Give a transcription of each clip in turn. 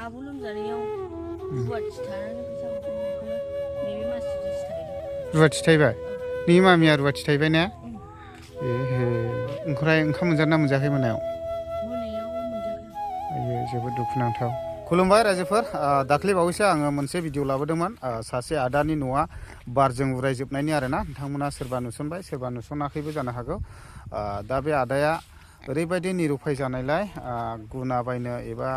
आब' लोमजानायाव रुवाथि थानानै फैसा हरदों बेखौनो नैबे माससिमसो थाहैदों। रुवाथि थाहैबाय? नोंनि मामिया रुवाथि थाहैबाय ने? ओमफ्राय ओंखाम मोनजादोंना मोनजायाखै मोनायाव? मोनायाव मोनजायाखै। आयो जोबोद दुखुनांथाव। खुलुमबाय रायजोफोर, दाख्लै बावैसो आङो मोनसे भिडिअ लाबोदोंमोन। सासे आदानि न'आ बारजों उरायजोबनायनि आरोना। नोंथांमोना सोरबा नुसनबाय सोरबा नुसनाखैबो जानो हागौ। दा बे आदाया ओरैबायदि निरुपाय जानायलाय गुना बायनो एबा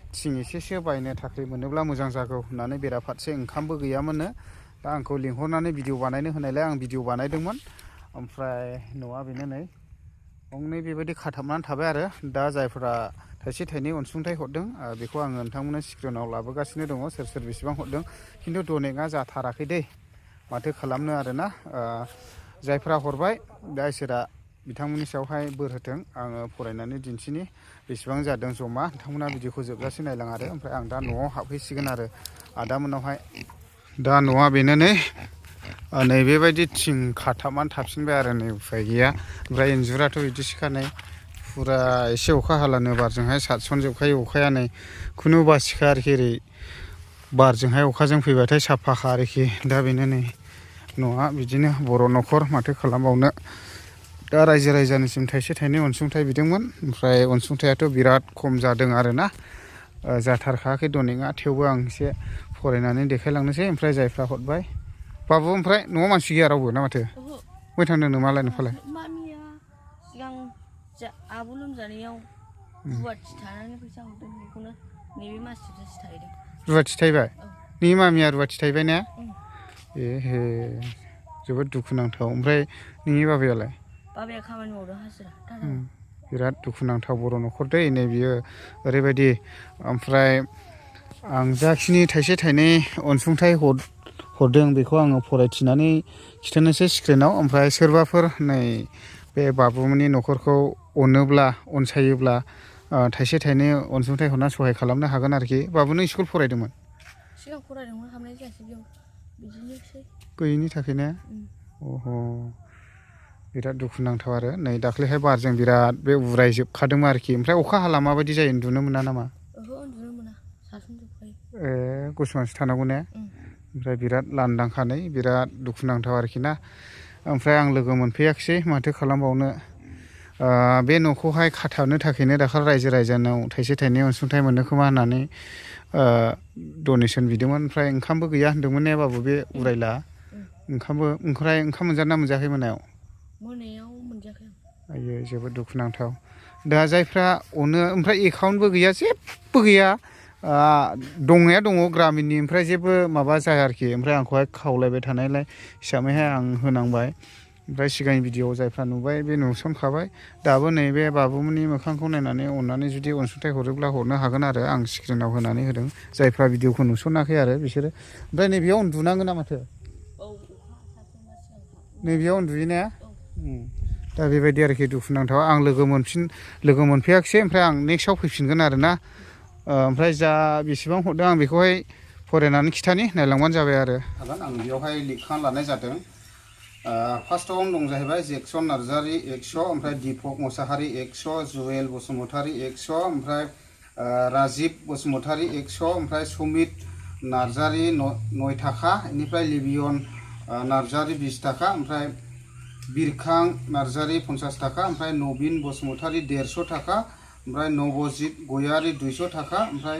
थिं एसेसो बायनो थाखाय मोनोब्ला मोजां जागौ होननानै बेराफारसे ओंखामबो गैयामोननो। दा आंखौ लिंहरनानै भिडिअ बानायनो होनायलाय आं भिडिअ बानायदोंमोन। ओमफ्राय न'आ बेनो नै गंनै बेबायदि खाथाबनानै थाबाय आरो। दा जायफोरा थाइसे थाइनै अनसुंथाइ हरदों बेखौ आङो नोंथांमोननो स्क्रिनाव लाबोगासिनो दङ सोर सोर बेसेबां हरदों। खिन्थु डनेटआ जाथाराखै दै, माथो खालामनो आरोना। जायफ्रा हरबाय दा इसोरा बिथांमोननि सायावहाय बोर होथों। आङो फरायनानै दिन्थिनि बेसेबां जादों जमा। नोंथांमोना भिडिअखौ जोबजासे नायलां आरो। ओमफ्राय आं दा न'आव हाबहैसिगोन आरो आदामोनावहाय। दा न'आ बेनो नै बेबायदि थिं खाथाबनानै थाफिनबाय आरो नै उफाय गैया। ओमफ्राय इन्जुराथ' बिदिसोखा नै फुरा एसे अखा हालानो बारजोंहाय सारसनजोबखायो अखाया नै खुनु बासिखा आरोखि। ओरै बारजोंहाय अखाजों फैबाथाय साफाखा आरोखि। दा बेनो नै न'आ बिदिनो बर' न'खर माथो खालामबावनो। दा रायजो राजानिसिम थाइसे थाइनै अनसुंथाइ बिदोंमोन। ओमफ्राय अनसुंथायाथ' बिराद खम जादों आरोना, जाथारखायाखै डनेटआ। थेवबो आं एसे फरायनानै देखायलांनोसै। ओमफ्राय जायफ्रा हरबाय बाबु, ओमफ्राय न'आव मानसि गैया रावबो ना माथो? बबे थांदों नोमालाय नोंफालाय? मामिया सिगां आब' लोमजानायाव रुवाथि थानानै फैसा हरदों बेखौनो नैबे माससिमसो थाहैदों। रुवाथि थाहैबाय? नोंनि मामिया रुवाथि थाहैबाय ने? जोबोद दुखुनांथाव। ओमफ्राय नोंनि बाबायालाय? बाबाया खामानि मावदों हाजिरा। बिराद दुखुनांथाव बर' न'खर दै नै बियो ओरैबायदि। ओमफ्राय आं जाखिनि थाइसे थाइनै अनसुंथाइ हरदों बेखौ आङो फरायथिनानै खिथानोसै स्क्रिनाव। ओमफ्राय सोरबाफोर नै बे बाबुमोननि न'खरखौ अनोब्ला अनसायोब्ला थाइसे थाइनै अनसुंथाइ हरना सहाय खालामनो हागोन आरोखि। बाबु, नों स्कुल फरायदोंमोन? सिगां फरायदोंमोन, हाबनाय जायासै बेयाव बिदिनोसै गैयिनि थाखायनो। बिराद दुखुनांथाव आरो। नै दाख्लैहाय बारजों बिराद बे उरायजोबखादोंमोन आरोखि। ओमफ्राय अखा हाला माबायदि जायो, उन्दुनो मोना नामा? ओहो, उन्दुनो मोना, सारसनजोबखायो। गुसुंसो थानांगौ ने? ओमफ्राय बिराद लांदांखा नै, बिराद दुखुनांथाव आरोखि ना। ओमफ्राय आं लोगो मोनफैयाखिसै, माथो खालामबावनो। बे न'खौहाय खाथाबनो थाखायनो दाखालि रायजो राजानाव थाइसे थाइनै अनसुंथाइ मोनो खोमा होननानै डनेसन बिदोंमोन। ओमफ्राय ओंखामबो गैया होनदोंमोन ने बाबु बे उरायला? ओमफ्राय ओंखाम मोनजादोंना मोनजायाखै मोनायाव? मोनायाव मोनजायाखै। आयो जोबोद दुखुनांथाव। दा जायफ्रा अनो, ओमफ्राय एकाउन्टबो गैया, जेबो गैया। दंनाया दङ ग्रामिननि, ओमफ्राय जेबो माबा जाया आरोखि। ओमफ्राय आंखौहाय खावलायबाय थानायलाय हिसाबैहाय आं होनांबाय। ओमफ्राय सिगांनि भिडिअआव जायफ्रा नुबाय बे नुसनखाबाय। दाबो नैबे बाबुमोननि मोखांखौ नायनानै अननानै जुदि अनसुंथाइ हरोब्ला हरनो हागोन आरो। आं स्क्रिनाव होनानै होदों। जायफ्रा भिडिअखौ नुसनाखै आरो बिसोरो। ओमफ्राय नैबेयाव उन्दुनांगोन ना माथो? नैबेयाव उन्दुयो ने? दा बेबायदि आरोखि, दुखुनांथाव। आं लोगो मोनफैयाखिसै। ओमफ्राय आं नेक्स्टआव फैफिनगोन आरोना। ओमफ्राय जा बेसेबां हरदों आं बेखौहाय फरायनानै खिथानि, नायलांबानो जाबाय आरो। आं बेयावहाय लिरखाना लानाय जादों। फार्स्टआवनो दं जाहैबाय जेक्सन नार्जारि 100, ओमफ्राय दीपक मोसाहारि 100, जुवेल बसुमतारी 100, ओमफ्राय राजिब बसुमतारी 100, ओमफ्राय सुमित नार्जारि 9 थाखा, बेनिफ्राय लिबियन नार्जारि 20 थाखा, ओमफ्राय बिरखां नार्जारि 50 थाखा, ओमफ्राय नबिन बसुमतारी 150 थाखा, ओमफ्राय नबजित गयारि 200 थाखा, ओमफ्राय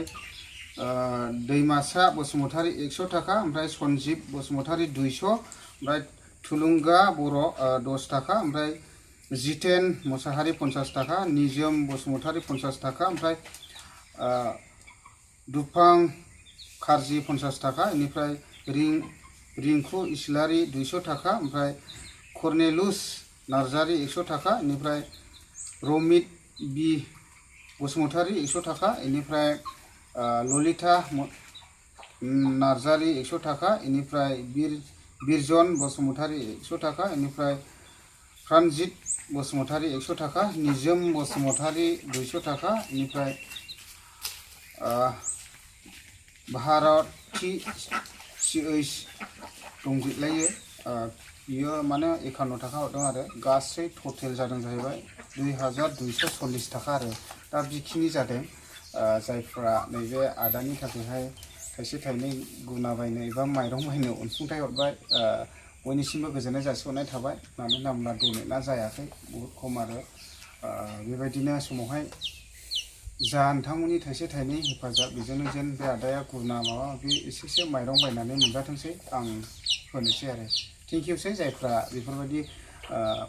दैमासा बसुमतारी 100 थाखा, ओमफ्राय सन्जिब बसुमतारी 200, ओमफ्राय थुलुंगा बर' 10 थाखा, ओमफ्राय जितेन मोसाहारि 50 थाखा, निजोम बसुमतारी 50 थाखा, ओमफ्राय दुफां खारजि 50 थाखा, बेनिफ्राय रिंकु इस्लारि 200 थाखा, ओमफ्राय कर्नेलुस नार्जारि 100 थाखा, बेनिफ्राय रमित बि बसुमतारी 100 थाखा, बेनिफ्राय ललिता नार्जारि 100 थाखा, बेनिफ्राय बिरजन बसुमतारी 100 थाखा, बेनिफ्राय प्रानजित बसुमतारी 100 थाखा, निजोम बसुमतारी 200 थाखा, बेनिफ्राय भारती CH दंजोबलायो। बियो माने 51 थाखा हरदों आरो। गासै टटेल जादों जाहैबाय 2240 थाखा आरो। दा बेखिनि जादों। जायफ्रा नैबे आदानि थाखायहाय थाइसे थाइनै गुना बायनो एबा माइरं बायनो अनसुंथाइ हरबाय बयनिसिमबो गोजोननाय जासिहरनाय थाबाय मानो होनोब्ला डनेटआ जायाखै बहुद खम आरो बेबायदिनो समावहाय जा नोंथांमोननि थाइसे थाइनै हेफाजाब बेजोंनो जेन बे आदाया गुना माबा माबि एसेसो माइरं बायनानै मोनजाथोंसै आं होनोसै आरो थेंकिउसै जायफ्रा बेफोरबायदि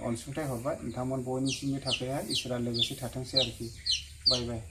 अनसुंथाइ हरबाय नोंथांमोन बयनिसिमबो थाखायहाय इसोरा लोगोसे थाथोंसै आरोखि बाय बाय।